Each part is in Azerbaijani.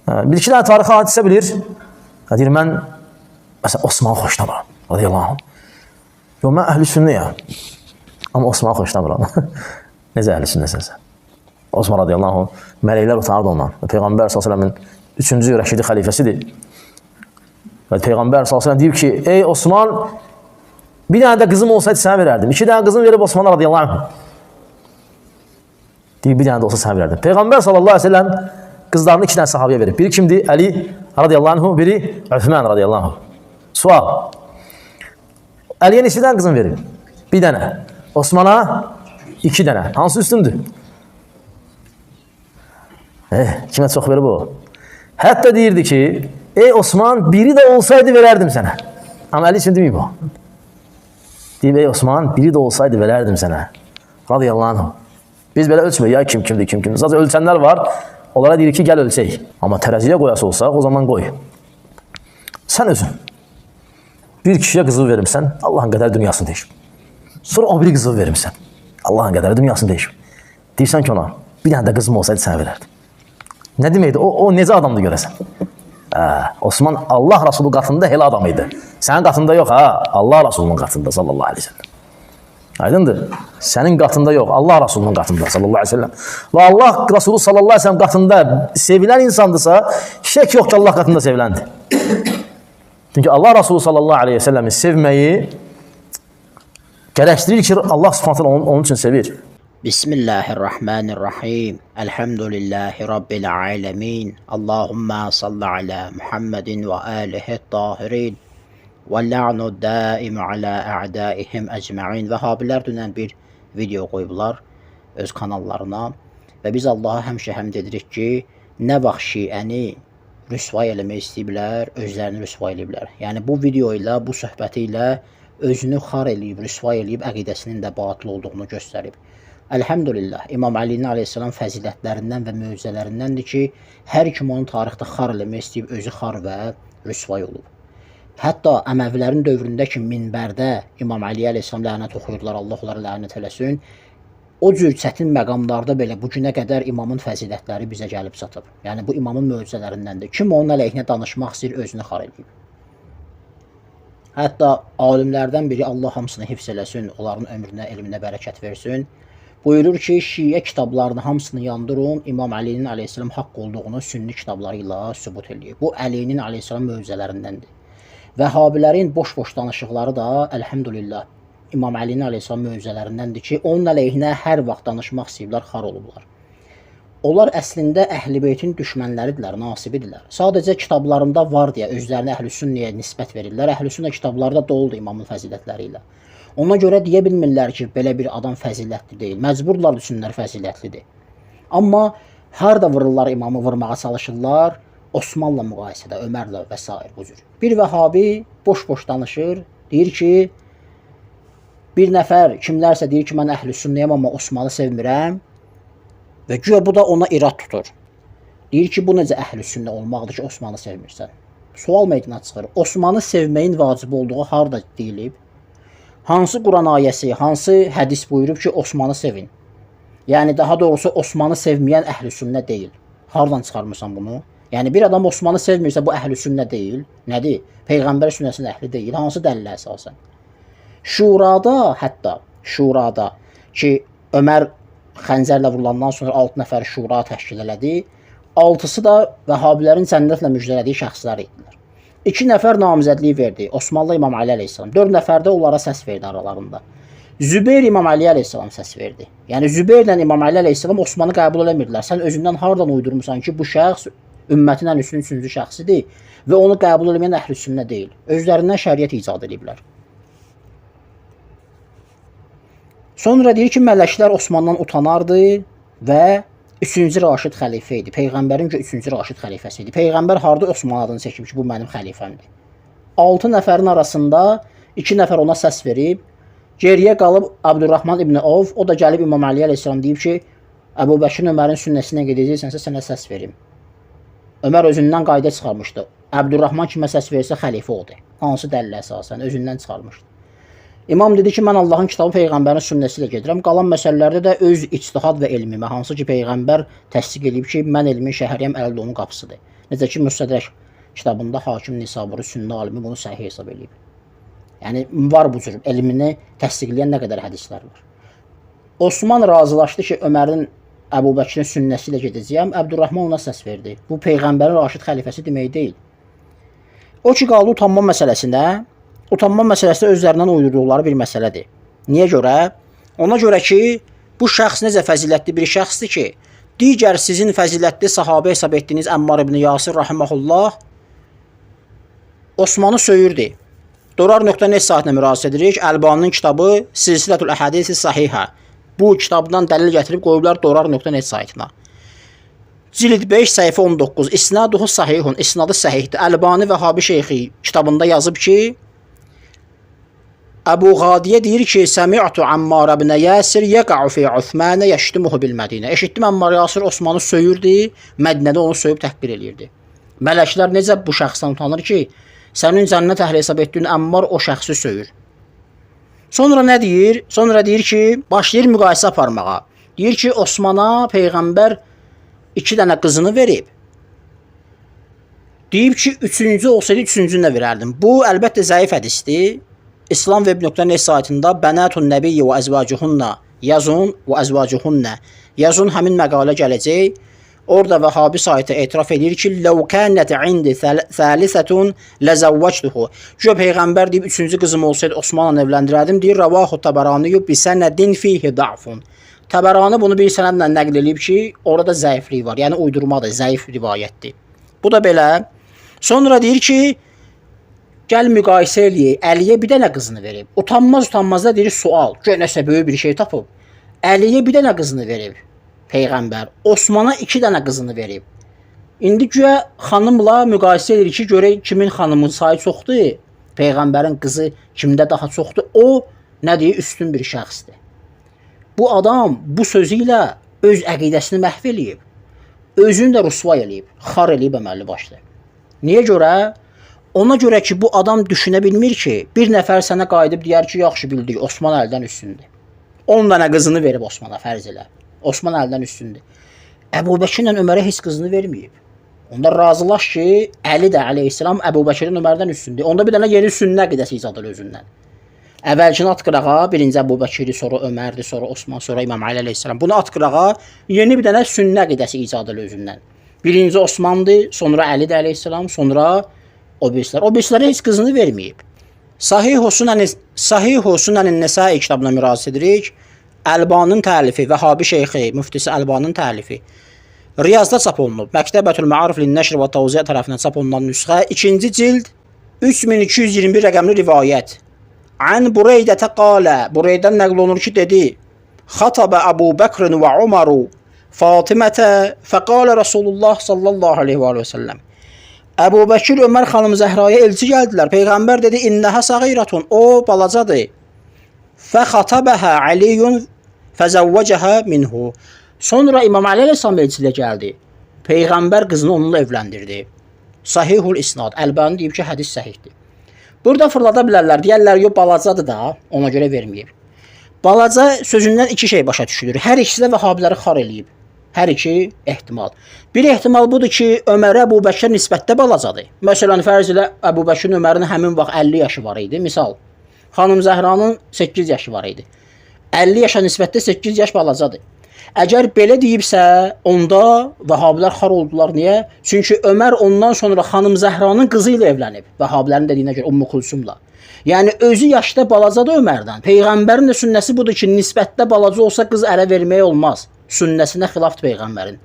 Bir iki dənə tarixi hadisə bilir. Deyir, mən məsələn, Osmanı xoşlamıram. Radiyallahu anh. Yox, mən əhl-i sünnəyəm. Amma Osmanı xoşlamıram. Necə əhl-i sünnəsən sən? Osman radiyallahu anh, mələklər utanırdı ondan. Peyğəmbər sallallahu əleyhi və səlləmin üçüncü rəşidi xəlifəsidir. Və Peyğəmbər sallallahu əleyhi və səlləm deyib ki, ey Osman, bir dənə də qızım olsaydı sənə verərdim. İki dənə qızım verib Osmana radiyallahu anh. Deyib, bir dənə də olsa sənə verərdim. Peyğəmbər sallallahu əleyhi və səlləm qızlarını iki dənə sahabiyə verib. Biri kimdir? Əli radiyallahu anh, biri Üthman radiyallahu anh. Sual. Əliyə neçə dənə qızım verib? Bir dənə. Osmana iki dənə. Hansı üstündür? Kimə çox verib o? Hətta deyirdi ki, ey Osman, biri də olsaydı verərdim sənə. Amma Əli üçün deməyib o. Deyib, ey Osman, biri də olsaydı verərdim sənə. Radiyallahu anh. Biz belə ölçmürük, ya kim kimdir, kim kimdir. Sadəcə ölçənlər var, onlara deyir ki, gəl ölçək. Amma tərəziyə qoyası olsaq, o zaman qoy. Sən özün bir kişiyə qızıl vermirsən, Allahın qədəri dünyasını dəyişib. Sonra o biri qızıl vermirsən, Allahın qədəri dünyasını dəyişib. Deyirsən ki ona, bir dənə də qızım olsaydı sənə verərdim. Nə deməkdir? O necə adamdır görəsən? Osman Allah Rasulü qatında elə adam idi. Sənin qatında yox, ha? Allah Rasulunun qatında sallallahu aleyhi ve sellem. Aydındır? Sənin qatında yox, Allah Rasulunun qatında sallallahu aleyhi ve sellem. Və Allah Rasulü sallallahu aleyhi ve sellem qatında sevilən insandısa, şək yox ki, Allah qatında seviləndir. Çünki Allah Rasulü sallallahu aleyhi ve selləmi sevməyi gərəkdirir ki, Allah subhanahu taala onun üçün sevir. Bismillahirrahmanirrahim. Elhamdülillahi Rabbil alemin. Allahumma salli ala Muhammedin və alihi tahirin. Və la'nu daimu ala a'daihim ecma'in. Vəhabilər dünən bir video qoyublar öz kanallarına və biz Allaha həmişə həmd edirik ki, nə vaxt şiəni rüsvay eləmək istəyiblər, özlərini rüsvay eləyiblər. Yəni bu video ilə, bu söhbəti ilə özünü xar eləyib, rüsvay eləyib, əqidəsinin də batıl olduğunu göstərib. Elhamdülillah, İmam Əlinin aleyhissalam fəzilətlərindən və möcüzələrindəndir ki, hər kim onu tarixdə xar eləmək istəyib, özü xar və rüsvay olub. Hətta Əməvilərin dövründə ki, minbərdə İmam Əli aleyhissalam lənət oxuyurdular, Allah onlara lənət eləsin. O cür çətin məqamlarda belə bu günə qədər imamın fəzilətləri bizə gəlib çatıb. Yəni bu imamın möcüzələrindəndir. Kim onun əleyhinə danışmaq istəyir, özünü xar eləyib. Hətta alimlərdən biri, Allah hamısını hifz eləsin, onların ömrünə, elminə bərəkət versin. Buyurur ki, şiə kitablarını hamısını yandırın, İmam Əlinin aleyhissalam haqq olduğunu sünni kitabları ilə sübut eləyir. Bu Əlinin aleyhissalam möcüzələrindəndir. Vəhabilərin boş-boş danışıqları da əlhəmdülillah İmam Əlinin aleyhissalam möcüzələrindəndir ki, onun əleyhinə hər vaxt danışmaq istəyiblər, xar olublar. Onlar əslində Əhl-i Beytin düşmənləridirlər, nasibidirlər. Sadəcə kitablarında var deyə özlərini Əhl-i Sünnəyə nisbət verirlər. Əhl-i Sünnə kitablarda doludur imamın fəzilətləri ilə. Ona görə deyə bilmirlər ki, belə bir adam fəzilətli deyil. Məcburdular düşünlər fəzilətlidir. Amma harda vururlar imamı, vurmağa çalışırlar? Osmanla müqayisədə, Ömərlə və s. bu cür. Bir vəhabi boş-boş danışır, deyir ki, bir nəfər kimlərsə deyir ki, mən Əhl-i Sünnəyəm, amma Osmanı sevmirəm və güya bu da ona irad tutur. Deyir ki, bu necə Əhl-i Sünnə olmaqdır ki, Osmanı sevmirsən? Sual meydana çıxır. Osmanı sevməyin vacib olduğu harda deyilib? Hansı Quran ayəsi, hansı hədis buyurub ki, Osmanı sevin? Yəni daha doğrusu Osmanı sevməyən Əhl-i Sünnə deyil. Hardan çıxarmısan bunu? Yəni bir adam Osmanı sevmirsə bu Əhl-i Sünnə deyil. Nədir? Peyğəmbər sünnəsinin əhli deyil. Hansı dəlilə əsasən? Şurada, hətta şurada ki, Ömər xəncərlə vurulandan sonra 6 nəfər şura təşkil elədi. 6-sı da vəhabilərin cənnətlə müjdələdiyi şəxslər idilər. 2 nəfər namizədliyi verdi. Osmanlı İmam Əli əleyhissalam. 4 nəfər də onlara səs verdi aralarında. Zübeyir İmam Əli əleyhissalam səs verdi. Yəni Zübeyirlə İmam Əli əleyhissalam Osmanı qəbul eləmirdilər. Sən özündən hardan uydurmusan ki, bu şəxs ümmətin ən üstün üçüncü şəxsidir və onu qəbul eləməyən Əhl-i Sünnə deyil. Özlərindən şəriət icad ediblər. Sonra deyir ki, mələklər Osmandan utanardı və 3-cü Raşid xəlifə idi. Peyğəmbərin ki, 3-cü Raşid xəlifəsi idi. Peyğəmbər harda Osman adını çəkib ki, bu mənim xəlifəmdir. 6 nəfərin arasında 2 nəfər ona səs verib. Geriyə qalıb Abdurrahman ibn Avf, o da gəlib İmam Əli əleyhissalam deyib ki, Əbu Bəkirin Ömərin sünnəsinə gedəcəksənsə sənə səs verim. Ömər özündən qayda çıxarmışdı. Əbdurrahman kimə səs versə xəlifə oldu. Hansı dəlilə əsasən özündən çıxarmışdı. İmam dedi ki, mən Allahın kitabı peyğəmbərin sünnəsi ilə gedirəm. Qalan məsələlərdə də öz ictihad və elmimə, hansı ki peyğəmbər təsdiq eləyib ki, mən elmin şəhəriyəm, əl də onun qapısıdır. Necə ki Müstədrək kitabında Hakim Nisaburi sünni alimi bunu səhih hesab eləyib. Yəni var bu cür elmini təsdiqləyən nə qədər hədislər var. Osman razılaşdı ki, Ömərin Əbu Bəkirin sünnəsi ilə gedəcəyəm. Əbdürrahman ona səs verdi. Bu peyğəmbərin raşid xəlifəsi demək deyil. O ki qaldı utanma məsələsinə, utanma məsələsi özlərindən uydurduqları bir məsələdir. Niyə görə? Ona görə ki, bu şəxs necə fəzilətli bir şəxsdir ki, digər sizin fəzilətli sahabə hesab etdiyiniz Əmmar ibn Yasir rahimehullah Osmanı söyürdü. Dorar.net saytına müraciət edirik. Əlbaninin kitabı Silsilətül Əhadisi Sahihə. Bu kitabdan dəlil gətirib qoyublar dorar.net saytına. Cild 5, səhifə 19. İsnaduhu sahihun. İsnadı səhihdir. Əlbani Vəhabi Şeyxi kitabında yazıb ki, Əbu Qadiyə deyir ki, Səmi'tu Ammar ibn Yasir yəqa'u fi Uthmanə yəştumuhu bil Mədinə. Eşitdim Ammar Yasir Osmanı söyürdü, Mədinədə onu söyüb təhqir eləyirdi. Mələklər necə bu şəxsdən utanır ki, sənin cənnət əhli hesab etdiyin Ammar o şəxsi söyür. Sonra nə deyir? Sonra deyir ki, başlayır müqayisə aparmağa. Deyir ki, Osmana peyğəmbər 2 dənə qızını verib. Deyib ki, üçüncü olsaydı üçüncünü də verərdim. Bu əlbəttə zəif hədisdir. İslamweb.net saytında Bənatun Nəbiyyi və əzvacuhunna yazın və əzvacuhunna yazın, həmin məqalə gələcək. Orada Vəhabi saytı etiraf edir ki, "Ləv kənət indi thalisatun ləzəvvəctuhu." Güya peyğəmbər deyib üçüncü qızım olsaydı Osmanla evləndirərdim. Deyir Ravahu Təbərani bi sənədin fihi da'fun. Təbərani bunu bir sənədlə nəql eləyib ki, orada zəiflik var. Yəni uydurmadır, zəif rivayətdir. Bu da belə. Sonra deyir ki, gəl müqayisə eləyək. Əliyə bir dənə qızını verib. Utanmaz utanmaz da deyir sual. Gör nəsə böyük bir şey tapıb. Əliyə bir dənə qızını verib peyğəmbər. Osmana 2 dənə qızını verib. İndi güya xanımla müqayisə edir ki, görək kimin xanımın sayı çoxdur. Peyğəmbərin qızı kimdə daha çoxdur? O nə deyir? Üstün bir şəxsdir. Bu adam bu sözü ilə öz əqidəsini məhv eləyib. Özünü də rüsvay eləyib, xar eləyib əməlli başlı. Niyə görə? Ona görə ki, bu adam düşünə bilmir ki, bir nəfər sənə qayıdıb deyər ki, yaxşı bildik, Osman əldən üstündür. 10 dənə qızını verib Osmana fərz elə. Osman əldən üstündür. Əbu Bəkirlə Ömərə heç qızını verməyib. Onda razılaş ki, Əli də əleyhissalam Əbu Bəkirin Ömərdən üstündür. Onda bir dənə yeni sünnə əqidəsi icad edir özündən. Əvvəlkini at qırağa, birinci Əbu Bəkiri, sonra Ömərdir, sonra Osman, sonra İmam Əli əleyhissalam. Bunu at qırağa, yeni bir dənə sünnə əqidəsi icad edir özündən. Birinci Osmandır, sonra Əli də əleyhissalam, sonra o birislər. O birislərə heç qızını verməyib. Sahihu Sunənin Nəsai kitabına müraciət edirik. Əlbanın təlifi, Vəhabi şeyxi, müftisi Əlbanın təlifi. Riyazda çap olunub. Məktəbətül Məarif lin-Nəşr və Təvzi' tərəfindən çap olunan nüsxə 2-ci cild 3221 rəqəmli rivayət. An Bureydətə qalə, Bureydən nəql olunur ki, dedi: Xataba Əbu Bəkr və Umaru Fatimətə fəqalə Rasulullah sallallahu aleyhi və səlləm. Əbu Bəkir Ömər xanım Zəhraya elçi gəldilər. Peyğəmbər dedi: "İnnəhə səğiratun." O balacadır. Fəxatabəhə Aliyun fəzəvvəcəhə minhu. Sonra İmam Əli əleyhissalam elçilə gəldi. Peyğəmbər qızını onunla evləndirdi. Sahihul isnad. Əlbani deyib ki, hədis səhihdir. Burada fırlada bilərlər. Deyərlər, yox balacadır da, ona görə verməyib. Balaca sözündən iki şey başa düşülür. Hər ikisi də Vəhabiləri xar eləyib. Hər iki ehtimal. Bir ehtimal budur ki, Ömərə Əbu Bəkir nisbətdə balacadır. Məsələn, fərz elə Əbu Bəkirin Ömərin həmin vaxt 50 yaşı var idi. Misal, xanım Zəhranın 8 yaşı var idi. 50 yaşa nisbətdə 8 yaş balacadır. Əgər belə deyibsə, onda Vəhabilər xar oldular. Niyə? Çünki Ömər ondan sonra xanım Zəhranın qızı ilə evlənib. Vəhabilərin dediyinə görə Ümmü Kulsumla. Yəni özü yaşda balacadır Ömərdən. Peyğəmbərin də sünnəsi budur ki, nisbətdə balaca olsa qız ərə vermək olmaz. Sünnəsinə xilafdır peyğəmbərin.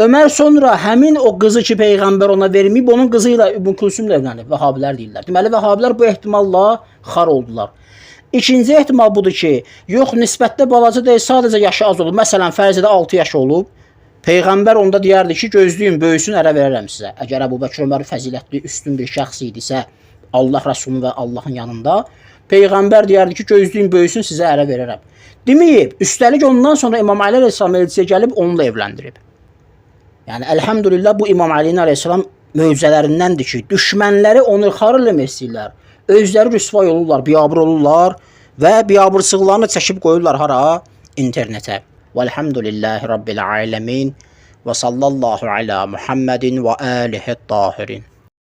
Ömər sonra həmin o qızı ki peyğəmbər ona verməyib, onun qızı ilə Ümmü Kulsumla evlənib. Vəhabilər deyirlər. Deməli Vəhabilər bu ehtimalla xar oldular. İkinci ehtimal budur ki, yox nisbətdə balaca deyil, sadəcə yaşı az olub. Məsələn, fərz edə 6 yaş olub. Peyğəmbər onda deyərdi ki, gözləyin, böyüsün, ərə verərəm sizə. Əgər Əbu Bəkir Ömər fəzilətli, üstün bir şəxs idisə, Allah Rəsulunun və Allahın yanında, Peyğəmbər deyərdi ki, gözləyin, böyüsün, sizə ərə verərəm. Deməyib, üstəlik ondan sonra İmam Əli əleyhissalam elçiyə gəlib onunla evləndirib. Yəni əlhəmdülillah bu İmam Əlinin əleyhissalam möcüzələrindəndir ki, düşmənləri onu xar eləmək istəyirlər. Özləri rüsvay olurlar, biabır olurlar Və biabırçılıqlarını çəkib qoyurlar hara? İnternetə. Vəlhamdülillahi Rabbil aləmin və sallallahu alə Muhammedin və alihi tahirin.